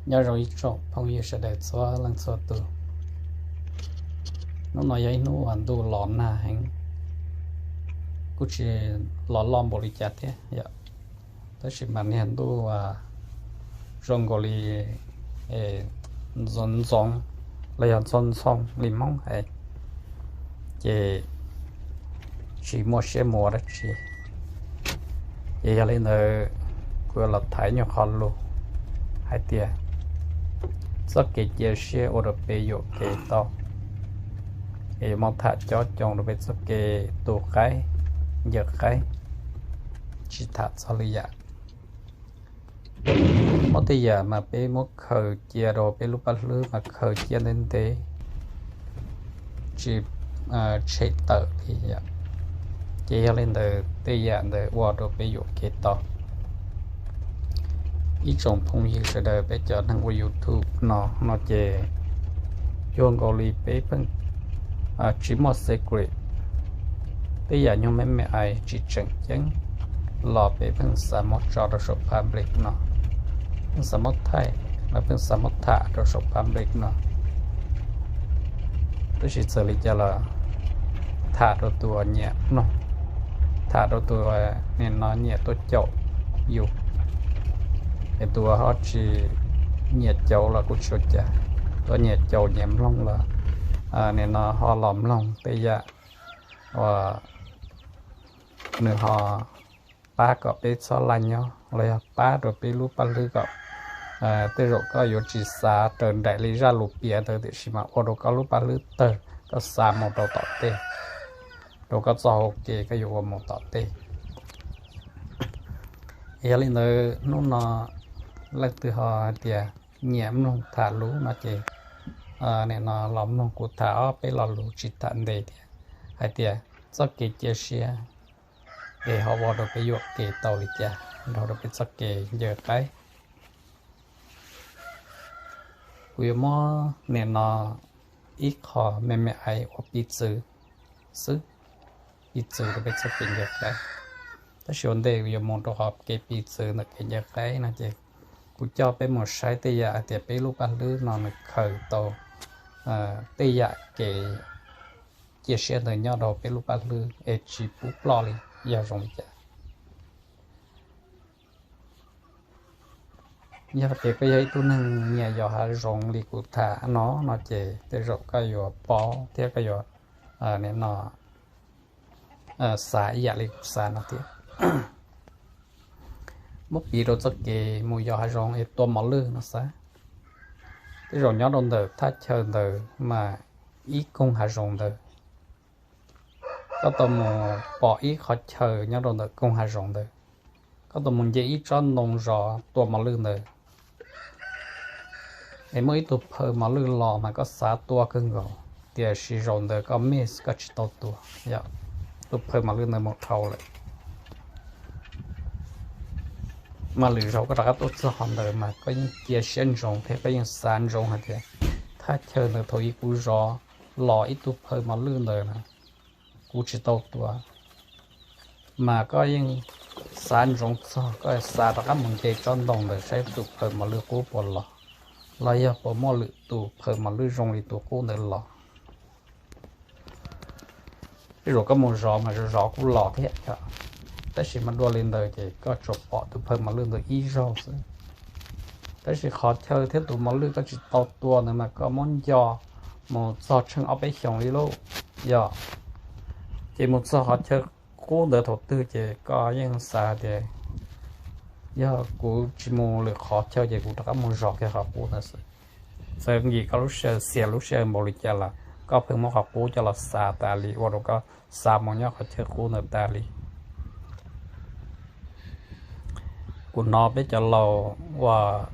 Nyob zoo ib tsoom phooj ywg sawv daws txhua leej txhua tus. Hnub no yog ib hnub uas ntuj los nag heev, kuj tsis los loj npaum li cas thiab yom, tab sis mas niag ntuj zoo nkaus li ntxoov ntxoo los yog ntxhoo ntxhoo li Hmoob hais, ces tsis muaj siab mus ua dab tsi. Ces yog li ntawd, kuv yuav los tham nyuag qho lus hais tias txoj kev cia siab ua rau peb yuam kev tau, es yuav muab tham cob coo rau peb txoj kev tu qaib, ncaws qaib, tsis tham txog lwm yam. Muab tej yam mas peb muab khaws cia rau peb lub paj hlwb mas khaws cia ntev ntev, tsis tshem tawm li yom. Ces yog li ntawd tej yam ntawd ua rau peb yuam kev tau. Ib tsoom phooj ywg sawv daws, peb cov neeg ua YouTube no no ces cuag nkaus li peb pheej tsis muaj secret. Tej yam nyuag me me ais tsis tseem ceeb los peb pheej xav muab tso rau saum public no, pheej xav muab thaij, los pheej xav muab tham rau saum public no. Tab sis txawm li cas los tham rau tus uas nyiam mloog, tham rau tus nim no nyiam tuaj caum yus, es tus uas ho tsis nyiam caum los kuj tsis ua cas, tus uas nyiam caum nyiam mloog los nim no ho los mloog tej yam uas nws ho pab kom peb txhob laj nyob los yog pab rau peb lub paj hlwb kom, tej zaum koj yuav tsis xav raws nraim li zaj lus piav ntawd tiam sis mas ua rau koj lub paj hlwb tawg, koj xav mus rau tom tej, rau koj txoj hau kev koj yuav ua mus tom tej. Yog li ntawd hnub no leej twg ho hais tias nyiam mloog tham lus no ces nim no los mloog kuv tham ob peb lo lus tsis tham ntev thiab, hais tias txoj kev cia siab es ho ua rau peb yuam kev tau li cas, nrog rau peb txoj kev ncaws qaib. Kuv yuav muab nim no ib qho me me ais ua piv txwv xwb, piv txwv rau peb txoj kev ncaws qaib. Tab sis ua ntej kuv yuav mus rau qhov kev piv txwv ntawm kev ncaws qaib no ces kuv coj peb mus saib tej yam hais tias peb lub paj hlwb no nws khaws tau tej yam kev cia siab ntawd nyob rau peb lub paj hlwb es tsis pub ploj li, yog zoo li cas. Yog tias koj yog ib tug neeg nyiam yos hav zoov li kuv tham no no ces tej zaum koj yuav paub thiab koj yuav nim no xav ib yam li kuv xav no thiab. Muab piv rau txoj kev mus yos hav zoov es tua mos lwj no xav. Tej zaum nyob rau ntawm thaj chaw ntawd mas ib koog hav zoov ntawd, koj tau mus pom ib qhov chaw nyob rau ntawm koog hav zoov ntawd, koj tau mus nce ib tsob ntoo zov tua mos lwj ntawd, es muaj ib tug phaw mos lwj los mas koj xav tua kawg nkaus, tiam sis zaum ntawd koj miss koj tsis tau tua, yog tus phaw mos lwj ntawd mus dhau lawm. Mas lwm zaus koj rov qab tuaj txog qhov ntawd mas koj yeej cia siab ntsoov thiab koj yeej xav ntsoov hais tias thaj chaw ntawd thaum ub kuv zov los ib tug phaw mos lwj ntawd na, kuv tsis tau tua, mas koj yeej xav ntsoov txog, koj xav rov qab mus nce tsob ntoo ntawd saib tus phaw mos lwj qub puas los, los yog puas muaj lwm tus phaw mos lwj zoo li tus qub ntawd los. Tej zaum koj mus zov mas zov zov kuj los thiab, tab sis mas dua li ntawd ces koj tsuas pom tus phaw mos lwj ntawd ib zaug xwb. Tab sis qhov chaw thiab tus mos lwj koj tsis tau tua ntawd mas koj muab nco mus txog tsheej ob peb xyoos li lauj, yog, ces mus txog qhov chaw qub ntawd thaum twg ces koj yeej xav tias yog kuv tsis mus lwm qhov chaw ces kuv rov qab mus zov kiag qhov qub ntawd xwb. Txawm nkim koj lub sij hawm, xiam lub sij hawm npaum li cas los koj pheej muab qhov qub coj los xav tas li, ua rau koj xav mus nyob qhov chaw qub ntawd tas li. Kuv hnov peb cov laus uas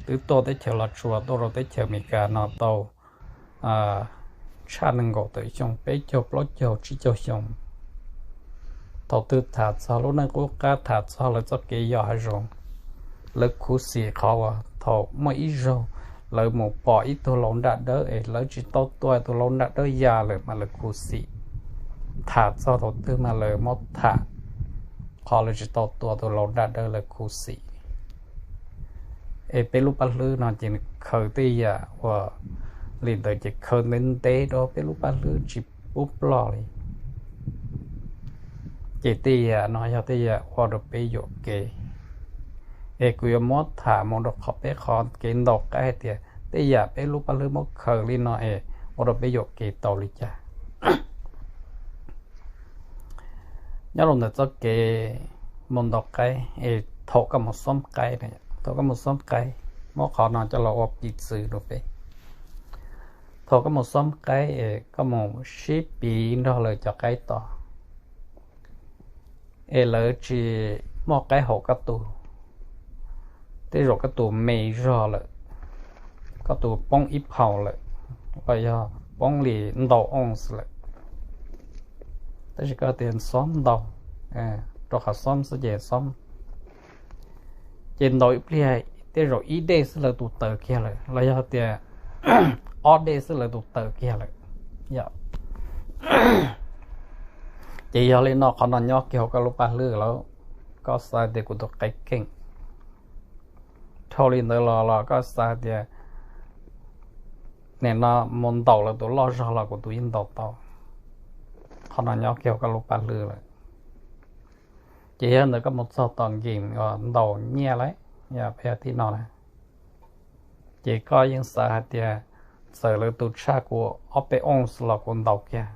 twb tuaj teb chaws Los Tsuas tuaj rau teb chaws Amelikas no tau tshaj nees nkaum tawm xyoo, peb caug, plaub caug, tsib caug xyoo, thaum twg tham txog lub neej qub qab, tham txog lawv txoj kev yos hav zoov, lawv khuv xim qhov uas thaum muaj ib zaug lawv mus pom ib tug lau nraj dawb es lawv tsis tau tua, tus lau nraj dawb ya lawm mas lawv khuv xim. Tham txog thaum twg mas lawv muab tham qhov lawv tsis tau tua tus lau nraj dawb, lawv khuv xim. Es peb lub paj hlwb no ces nws khaws tej yam uas li ntawd ces khaws ntev ntev rau peb lub paj hlwb tsis pub ploj li. Ces tej yam no yog tej yam ua rau peb yuam kev. Es kuv yuav muab tham mus rau qhov peb qhov kev ntaus qaib hais tias tej yam peb lub paj hlwb muab khaws li no es ua rau peb yuam kev tau li cas. Nyob rau ntawm txoj kev mus ntaus qaib es thaum koj mus xoob qaib, thaum koj mus xoob qaib, muab qhov no coj los ua piv txwv rau peb. Thaum koj mus xoob qaib es koj mus sib piv nrog lawv cov qaib tos, es lawv tsis muaj qaib haum koj tus, tej zaum koj tus me zog lawm, koj tus poob ib phaus lawm, los yog poob li ntau oos lawm, tab sis koj tias xoob ntau, rau qhov xoob xwb ces xoob, ces ntaus ib pliag tej zaum ib dej xwb lawv tus tawm kiag lawm, los yog tias ob dej xwb lawv tus tawm kiag lawm. Ces yog li no qhov no nyob kiag hauv koj lub paj hlwb lawm, koj xav tias kuv tus qaib keej. Dhau li ntawd los los koj xav tias nim no mus ntaus lawv tus loj zog los kuv tus yeej ntaus tau. Qhov no nyob kiag hauv koj lub paj hlwb lawm. Ces yog ntawd koj mus txog tom game uas ntaus nyiaj lawm, yog peb yog tib no na, ces koj yeej xav hais tias txawm lawv tus tshaj kuv ob peb oos los kuv ntaus kiag,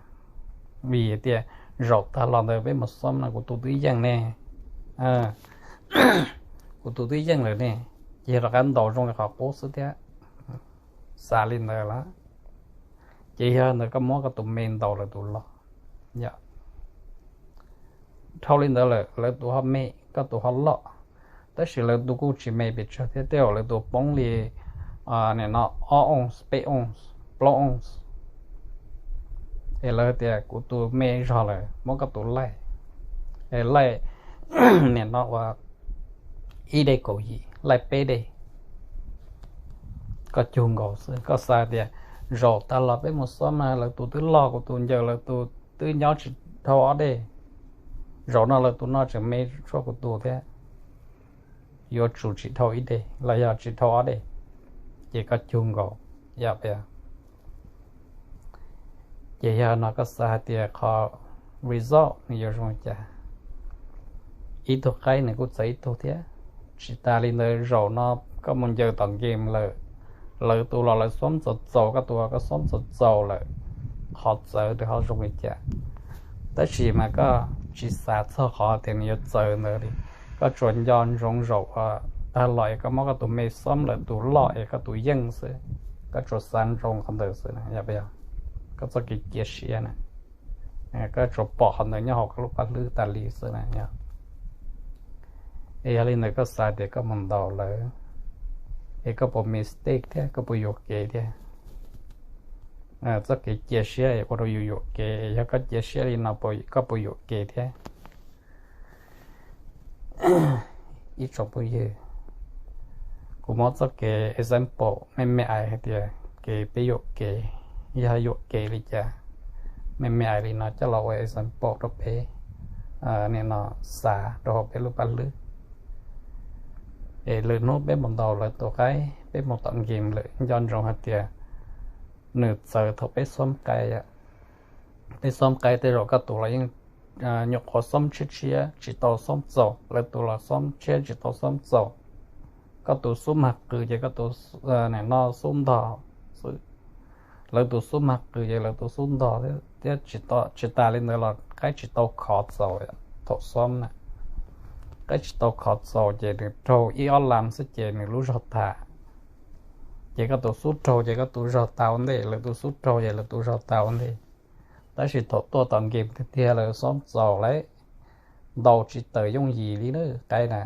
vim tias zaum tag los ntawd peb mus xoob no kuv tus twb yeej ne, kuv tus twb yeej lawm ne, ces yog rov qab ntaus zoo li qhov qub xwb thiab. Xav li ntawd lawm, ces yog ntawd koj muab koj tus me ntaus lawv tus loj. Yog dhau li ntawd lawm lawv tus ho me, koj tus ho loj, tab sis lawv tus kuj tsis me pes tsawg thiab, tej zaum lawv tus poob li nim no ob oos, peb oos, plaub oos. Es lawv tias kuv tus me zog lawm, muab koj tus laij, es laij nim no ua ib dej kaum yim, laij peb dej. Koj cug nkaus xwb, koj xav tias zaum tag los peb mus xoob mas lawv tus twb loj kuv tus ncaws, lawv tus twb nyob tsis dhau ob dej, zaum no lawv tus no tseem me tshaj kuv tus thiab, yuav tsum tsis dhau ib dej los yog tsis dhau ob dej, ces koj cug nkaus, yog peb. Ces yog no koj xav hais tias qhov result nws yuav zoo li cas? Ib tug qaib nws kuj txawv ib tug thiab. Tsis tas li ntawd zaum no koj mus ncaws tom game lawm, lawv tus los lawv xoob txaus txaus, koj tus los koj xoob txaus txaus lawm, qhov txawv nws ho zoo li cas? Tab sis mas koj tsis xav txog qhov tias nws yuav txawv ntawd li, koj tsuas nco ntsoov zaum uas tag los es koj muab koj tus me xoob lawv tus loj es koj tus yeej xwb. Koj tsuas xav ntsoov qhov ntawd xwb na, yog puas yog? Koj txoj kev cia siab na, koj tsuas pom qhov ntawd nyob hauv koj lub paj hlwb tas li xwb na, yog. Es yog li ntawd koj xav tias koj mus ntaus lawv, es koj puas mistake thiab koj puas yuam kev thiab? Txoj kev cia siab es ua rau yus yuam kev, yog koj cia siab li no koj puas yuam kev thiab? Ib tsoom phooj ywg, kuv muab txoj kev example me me ais hais tias kev peb yuam kev, yog yuam kev li cas, me me ais li no coj los ua example rau peb nim no xav rau hauv peb lub paj hlwb. Es lwm hnub peb mus ntaus lawv tus qaib, peb mus tom game lawm, nco ntsoov hais tias nws txawv thaum peb xoob qaib. Peb xoob qaib tej zaum koj tus los yeej nyuam qhuav xoob tshiab tshiab tsis tau xoob txaus, lawv tus los xoob tshiab tsis tau xoob txaus. Koj tus xub mag qws ces koj tus nim no xub ntog xwb, lawv tus xub mag qws ces lawv tus xub ntog thiab. Tsis tas li ntawd los qaib tsis tau khov txaus thaum xoob na. Qaib tsis tau khov txaus ces nws raug ib ob lam xwb ces nws lub zog tas. Ces koj tus xub raug ces koj tus zog tas ua ntej, lawv tus xub raug ces lawv tus zog tas ua ntej. Tab sis thaum tuaj tom game tiag tiag lawv xoob txaus lawm, ntaus tsis tawm yooj yim li na qaib na.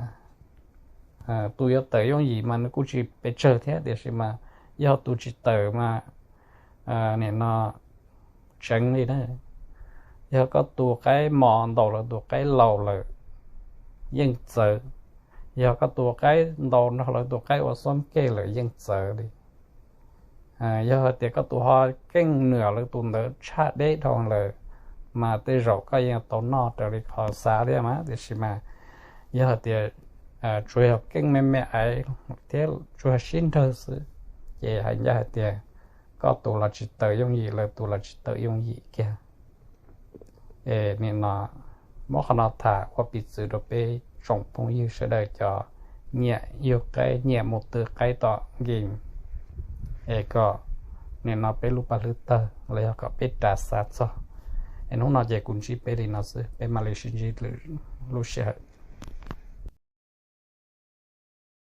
Tus yuav tawm yooj yim mas nws kuj tsis pes tsawg thiab, tiam sis mas yog tus tsis tawm mas nim no tseev li na. Yog koj tus qaib mos ntaus lawv tus qaib laus lawm yeej txawv. Yog koj tus qaib ntaus nrog lawv tus qaib ua xoob kej lawm yeej txawv li. Yog hais tias koj tus ho keej nws lawv tus ntawd tshaj deb dhau lawm, mas tej zaum koj yeej tau noj raws li qhov xav thiab mas, tiam sis mas yog hais tias tsuas yog keej me me aiv thiab tsuas sib nrawg xwb, ces hais ncaj hais tias koj tus los tsis tawm yooj yim, lawv tus los tsis tawm yooj yim kiag. Es nim no muab qhov no tham ua piv txwv rau peb tsoom phooj ywg sawv daws cov nyiam yug qaib, nyiam mus twv qaib tom game, es kom nim no peb lub paj hlwb tawg los yog kom peb rov xav txog. Es hnub no ces kuv ntsib peb li no xwb, peb mam li sib ntsib lwm lub sij hawm.